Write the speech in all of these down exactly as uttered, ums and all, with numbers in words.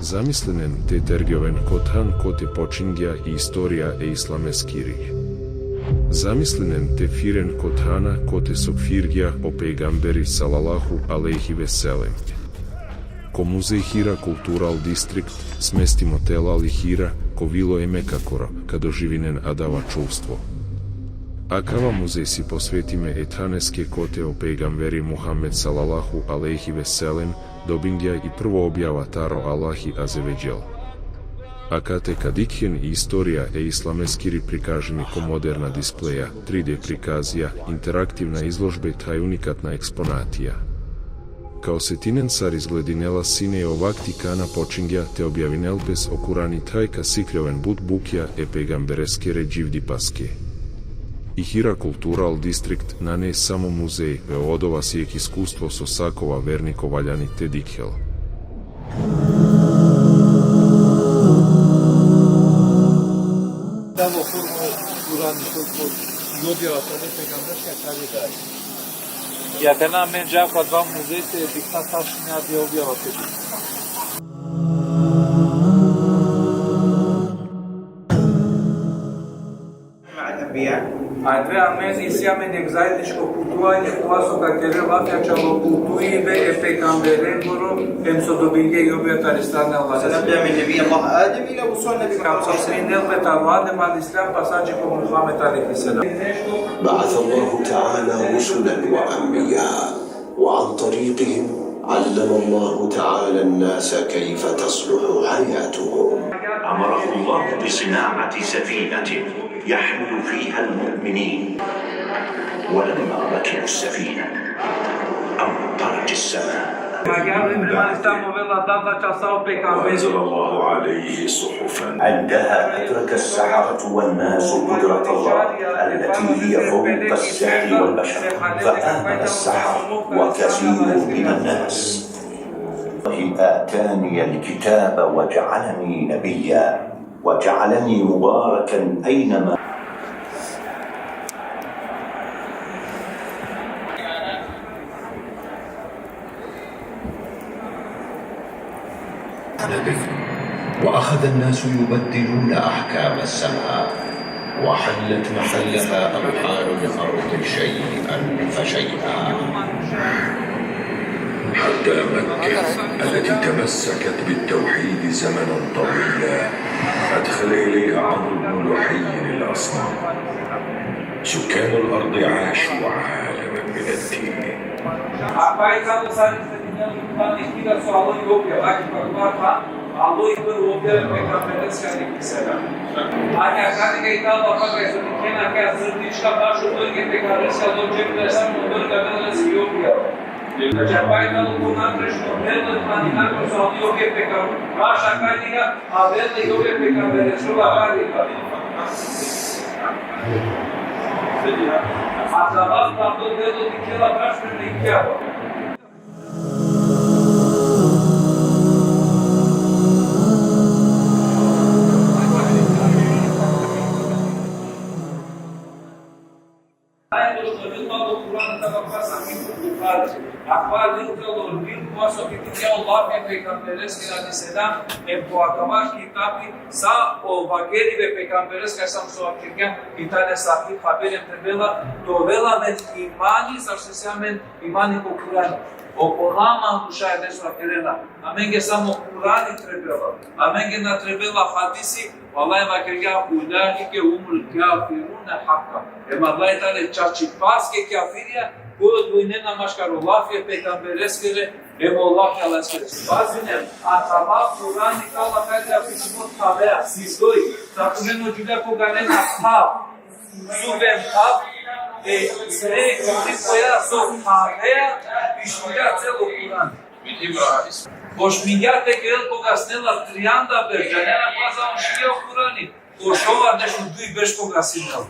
Zamislinen te tergjoven ko than kote počingja i istorija e islameskiri. Zamislinen te firen ko thana kote so firgja o pejgamberi sallallahu alejhi ve sellem. Ko muzej Hira Cultural District smestimo telali Hira, ko vilo e Mekakoro, ka doživinen adava čuvstvo. Akava muzej si posvetime e thaneske kote o pejgamberi Muhammed sallallahu alejhi ve sellem dobingja i prvo objava taro Allahi azze ve dželle. Akate ka dikhen i istorija e islameskiri prikažimi ko moderna displeja, tri D prikazija, interaktivna izložbe thaj unikatna eksponatija. Ka osetinen sar izgledinela sine o vakti kana počingja te objavinel pes o Kurani thaj ka sikljoven but bukja e pejgambereskere dživdipaske. I Hira Cultural District nane samo muzej, ve odova si jekh iskustvo so sakova verniko valjani te dikhel. Tamo prvo Kurani, prvo i objava sa pejgamberska tari daj. Ja kana amen dža ko adava muzej te dikhna taš nja di objava te dikhna. A dve amen isi amen jekh zajedničko putovanje, kova so ka kere lafija čalo putuibe e pejgamberengoro, em so dobinge i objava tari strana Allah. سنبدأ من نبي الله آدم إلى وصولنا بك. Ka počminel pe taro Adem alejhi selam pa sa dži ko Muhammed alejhi selam. بعث الله تعالى رسلا وأنبياء، وعن طريقهم علم الله تعالى الناس كيف تصلح حياتهم. أمره الله بصناعة سفينة يحمل فيها المؤمنين، ولما ركبوا السفينة أمطرت السماء. وأنزل الله عليه صحفا. عندها أدرك السحرة والناس قدرة الله التي هي فوق السحر والبشر، فآمن السحرة وكثير من الناس. آتاني الكتاب وجعلني نبيا وجعلني مباركا أينما. وأخذ الناس يبدلون أحكام السماء، وحلت محلها أوحال الأرض شيئا فشيئا، حتى مكة التي تمسكت بالتوحيد زمنا طويلا أدخل إليها عمرو بن لحي الأصنام. سكان الأرض عاشوا عالما من الدين. Alo i prvo objava e pejgambereske alejhi selam. Anja, kadi ka i tala pa kaj so dikhena kaj srdička baš o dojke pejgambereske, alo ček da sam o dojke da si objava. Znači, pa i talo ko nadrežno, vedno, ani nakon so alo i objava pejgamber, baš akaj liga, a vedno i objava pejgambereske, akaj liga. A za vas pa to vedno dikhela baš me ne ikjava. Najto što ljudima do Kur'ana da pa sa mi Buhari. Akva lil telo lil kova so ki dikja o lafi e pejgambereske alejhi selam, em ko akava kitabi sa o vakeribe pejgambereske sam so akirgja, i tane sahih haberi trebela, te ovel amen imani, sar so si amen imani ko Kur'ani. Okola manuša e so vakerena, amenge samo Kur'ani trebela, amenge na trebela hadisi, vallahi vakergja, ulaike humul kafirune hakka. Em Allah tane čačipaske kafirija, koj odvojnena maškar o lafi e pejgambereskere, em o lafi e Allaheskere. Pazinen, a tama Kur'ani kala kaj da pišimo thavea, si soj, tako meno džuvlja koga nena thav, Subem thav, e, sine, kuri koja so thavea pišingja celo Kur'an. Počmingja te kerel koga sine la trianda berš, džanena pa završingja o Kur'ani. Ko šovardeš u duj berš koga sine la.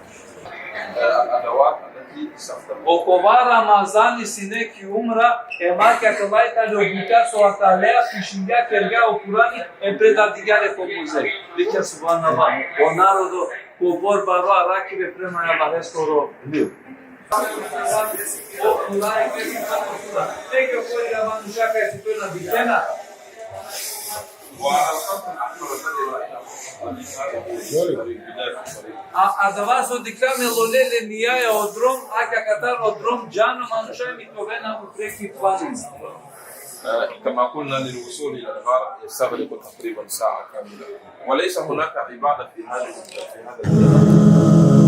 Okova Ramazani sine ki umra, em akate laj tane o butja so akaleja pišingja, kergja o Kur'ani, em predadigja le ko muzej. Dikhe, subhanallah, o narodo, Kobor baro arakibe prema e Allaheskoro lil. Neke o pojedinih manuša kaj su to na dikhena. والخط الأحمر الذي رأيناه في بداية الطريق. A, adava so dikhlja me lole le nijaja o drom, ake akatar o drom džano manuša emitlovena upre ki planina. آه، كما قلنا، للوصول إلى الغار يستغرق تقريبًا ساعة كاملة، وليس هناك عبادة في هذه، في هذا الجبل.